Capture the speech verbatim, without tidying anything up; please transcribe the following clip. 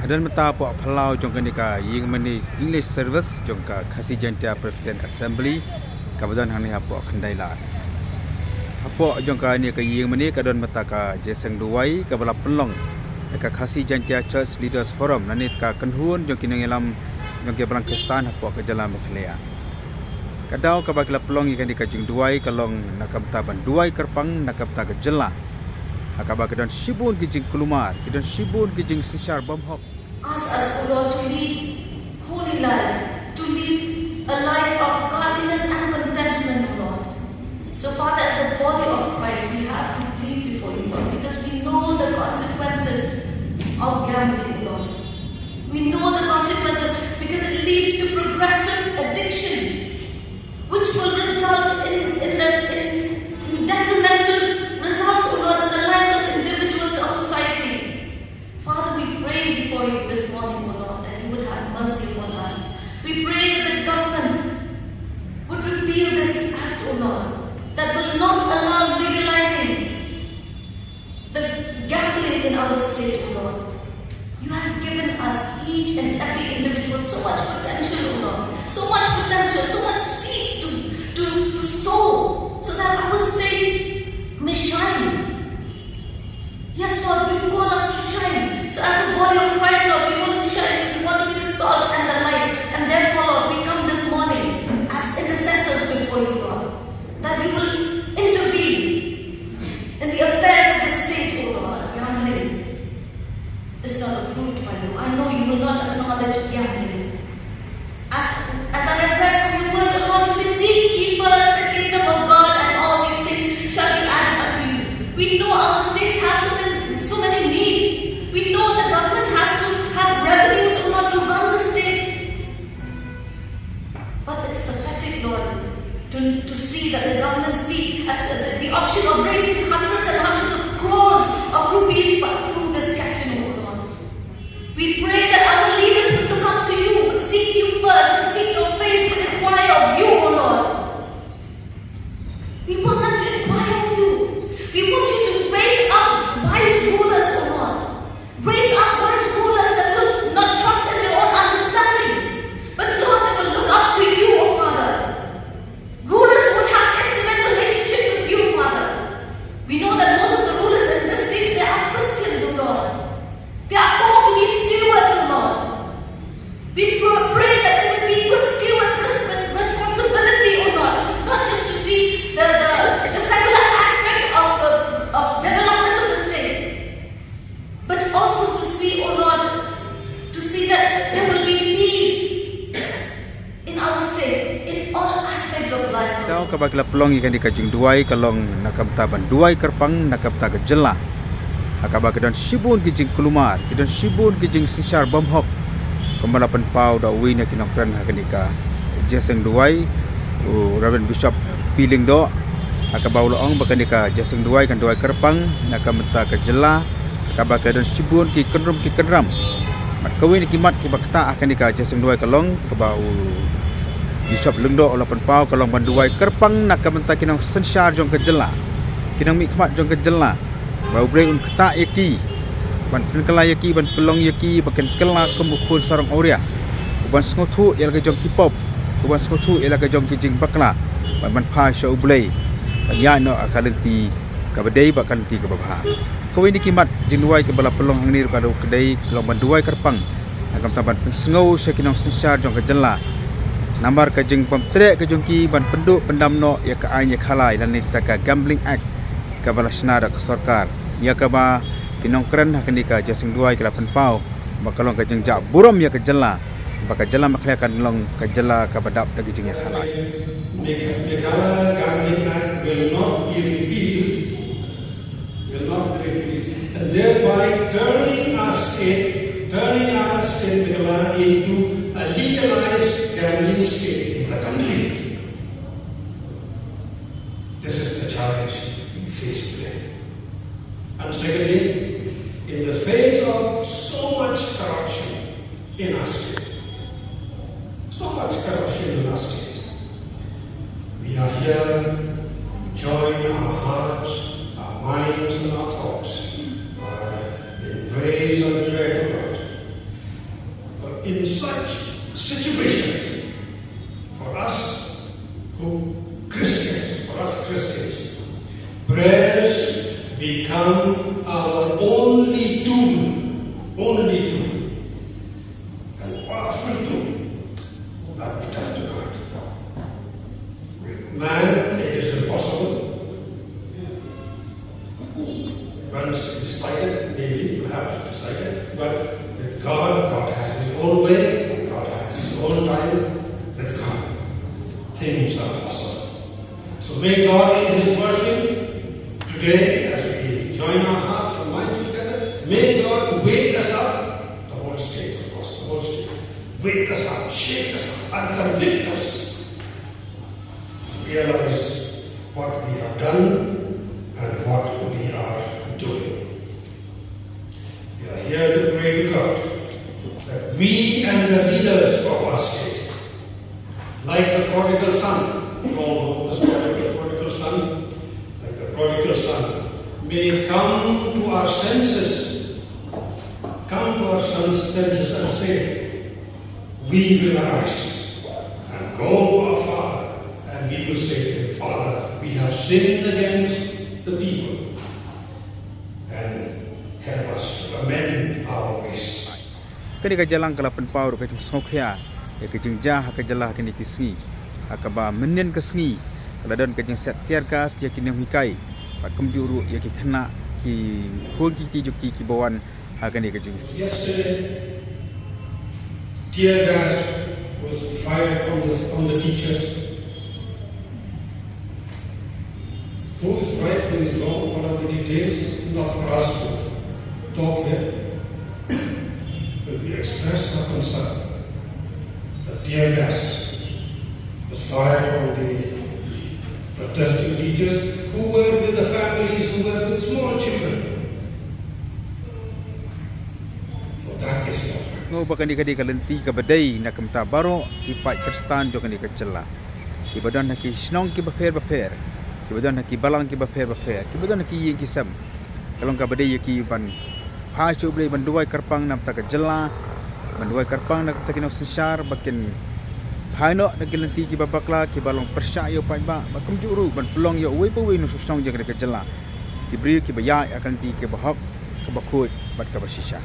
Don mynta hapoh phyllaw jong kane ka ïing mane English service jong ka Khasi Jaintia Presbyterian Assembly kaba don hangne hapoh Khyndailad. Hapoh jong kane ka ïing mane ka don mynta ka jingïaseng duwai kaba la pynlong da ka Khasi Jaintia Church Leaders Forum lane ka kynhun jong ki nongïalam jong ki balang Khristan hapoh ka jylla Meghalaya. Ka daw kaba ki la pynlong ïa kane ka jingduwai ka long na ka bynta ban duwai kyrpang na ka bynta ka jylla, ha kaba ki don shibun ki jingkulmar, ki don shibun ki jingsynshar bymhok. Ask us, O Lord, to lead holy life, to lead a life of godliness and contentment, O Lord. So, Father, as the body of Christ, we have to plead before you, Lord, because we know the consequences of gambling, Lord. We know the consequences because it leads to progressive addiction, which will result in, in, the, in detrimental results, O Lord, in the lives of individuals, of society. Father, we pray before you this morning, O Lord, that you would have mercy upon us. We pray that the government would repeal this act, O Lord, that will not allow legalizing the gambling in our state, O Lord. You have given us, each and every individual, so much potential, O Lord. So much potential, so much seed to, to, to sow, so that our state may shine. Yes, Lord, you call us to shine. So as the body of Christ, Lord, we want to shine. We want to be the salt and the light. And therefore, Lord, we come this morning as intercessors before you, Lord, that you will intervene in the affairs of the state, O Lord. Gambling is not approved by you. I know you will not acknowledge gambling. As, as I have read from your word, O Lord, you say, "Seek ye first the kingdom of God, and all these things shall be added unto you." We know our states have so many, so many needs. We know the government has to have revenues, O Lord, to run the state. But it's pathetic, Lord, to, to see that the government see as, uh, the option of raising hundreds and hundreds of crores of rupees for, through this casino, O Lord. We pray that our leaders will look up to you, will seek you first, will seek your face, will inquire of you, O Lord. We want them to inquire of you. We want you to raise up wise rulers, O Lord. Raise up wise rulers that will not trust in their own understanding, but Lord, they will look up to you, O Father. Rulers who have intimate relationship with you, Father. We know that most of the rulers in this state, they are Christians, O Lord. They are called to be stewards, O Lord. We pr- pray that they will be good stewards with, with responsibility, O Lord. Not just to see the, the, the secular aspect of, uh, of development of the state, but also to see, O Lord, to see that there will be peace in our state, in all aspects of life. Daw kaba ki la pynlong ïa kane ka jingduwai ka long na ka bynta ban duwai kyrpang na ka bynta ka jylla, ha kaba ki don shibun ki jingkulmar, ki don shibun ki jingsynshar bymhok, kumba la pynpaw da uwei na ki nongkren ha kane ka jingïaseng duwai, u Reverend Bishop P Lyngdoh, ha kaba u la ong ba kane ka jingïaseng duwai kan duwai kyrpang na ka bynta ka jylla, ha kaba ka don shibun ki kynrum ki kynram. Bad kawei na ki mat kiba ktah ha kane ka jingïaseng duwai ka long kaba u Bishop Lyngdoh u la pynpaw ka long ban duwai kyrpang na ka bynta ki nongsynshar jong ka jylla, ki nongmihkhmat jong ka jylla, ba U Blei un ktah ïa ki, ban pynkylla ïa ki, ban pynlong ïa ki ba kin kylla kum u khun sarong awria, u ban sngewthuh ïa la ka jong ki pop, u ban sngewthuh ïa la ka jong ki jingbakla, ban, ban phai sha U Blei, ban ïaid noh ha ka lynti kaba dei bad ka lynti kaba bha. Kawei na ki mat jingduwai kaba la pynlong hangne ruh ka dei ka long ban duwai kyrpang na ka bynta ban pynsngew sha ki nongsynshar jong ka jylla namar ka jingbymtreh ka jong ki ban pynduh pyndam noh ïa ka aiñ ïa ka khalai lane kata ka Gambling Act kaba la shna da ka sorkar, ïa kaba ki nongkren ha kane ka jingïaseng duwai ki la pynpaw ba ka long ka jingjah burom ïa ka jylla, ba ka jylla Meghalaya kan long ka jylla kaba dap da ka jingïakhalai. Meghalaya Gambling Act will not be repealed, will not be repealed, and thereby turning our state, turning our state Meghalaya into a legalized gambling state in the country. This is the challenge we face today. And secondly, in the face of so much corruption in our state, so much corruption in our state, we are here to join our hearts, our minds, and our thoughts, uh, in praise and prayer to God. In such situations, for us who Christians, for us Christians, prayers become our only tool, only tool, and powerful tool that we turn to God. With man, it is impossible. Once decided, maybe, perhaps decided, but with God, God has His own way, God has His own time. With God, things are possible. So may God, in His mercy, today, as we join our hearts and minds together, may God wake us up, the whole state, of course, the whole state, wake us up, shake us up, and convict us. Realize what we have done and what we are doing. We are here to pray to God that we and the leaders of our state, like the prodigal son, you all know the story of the prodigal son, like the prodigal son, may come to our senses, come to our sen- senses and say, we will arise and go to our Father, and we will say to Him, Father, we have sinned against the people, and help us to amend our ways. Kane ka jingïalang ka la pynpaw ruh ka jingsngewkhia ïa ka jingjia ha ka jylla ha kine ki sngi, ha kaba mynnin ka sngi ka la don ka jingsiat tear gas ïa ki nonghikai, bad kumjuh ruh ïa ki khynnah ki khun ki kti jong ki kiba wan ha kane ka jing. Yesterday, tear gas was fired on the, on the teachers. Who is right, who is wrong, what are the details? Not for us to talk here. But we express our concern. The tear gas was fired on the protesting teachers who were with the families, who were with small children. So that is not right. Sngew ba kane ka dei ka lynti kaba dei na ka bynta baroh ki paid Khristan jong kane ka jylla, kiba don ha ki shnong kiba pher ba pher, kiba don ha ki balang kiba pher ba pher, kiba don ha ki ïing ki sem. Ka long kaba dei ïa ki ban phai sha U Blei, ban duwai kyrpang na ka bynta ka jylla, ban duwai kyrpang na ka bynta ki nongsynshar ba kin phai noh na ki lynti kiba bakla, kiba long pyrshah ïa u paidbah, bad kumjuh ruh ban pynlong ïa uwei pa uwei u nongshong shnong jong kane ka jylla, ki briew kiba ïaid ha ka lynti kaba hok, kaba khuid bad kaba shisha.